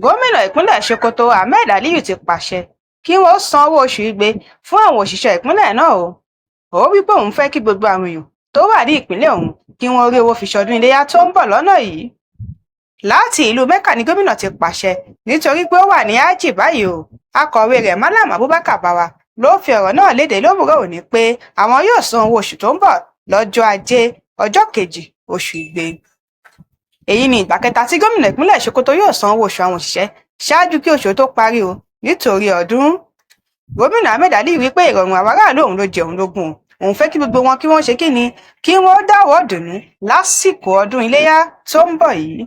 Gómìnà ìpínlẹ̀ Sokoto Ahmed Aliyu ti pàṣẹ kí wọ́n san owó oṣù igbe fún àwọn òṣìṣẹ́ ìpínlẹ̀ náà. Ó wí pé òun fẹ́ kí gbogbo àwọn èèyàn tó wà ní ìpínlẹ̀ ọ̀hún kí wọ́n rí owó fi ṣọdún iléyà tó ń bọ̀ lọ́nà yìí. Láti ìlú Mecca ni gómìnà ti pàṣẹ nítorí pé ó wà ní háàjì báyìí o. Akọ̀wé rẹ̀, Mallam Abubakar Bawa, ló fi ọ̀rọ̀ náà lédè lówùúrọ̀ òní pé àwọn yóò san owó oṣù tó ń bọ̀ lọ́jọ́ Ajé, ọjọ́ 2 oṣù Igbe. Èyí ni ìgbà kẹta tí gómìnà ìpínlẹ̀ Sokoto yóò san owó oṣù àwọn òṣìṣẹ́ ṣáájú kí oṣù tó parí o nítorí ọdún. Gómìnà Ahmed Aliyu wí pé ìrọ̀rùn àwọn aráàlú òun ló jẹ òun lógún o. Òun fẹ́ kí gbogbo wọn kí wọ́n ṣe kíni, kí wọ́n dáwọ̀ọ́ dùnú lásìkò ọdún iléyà tó ń bọ̀ yìí.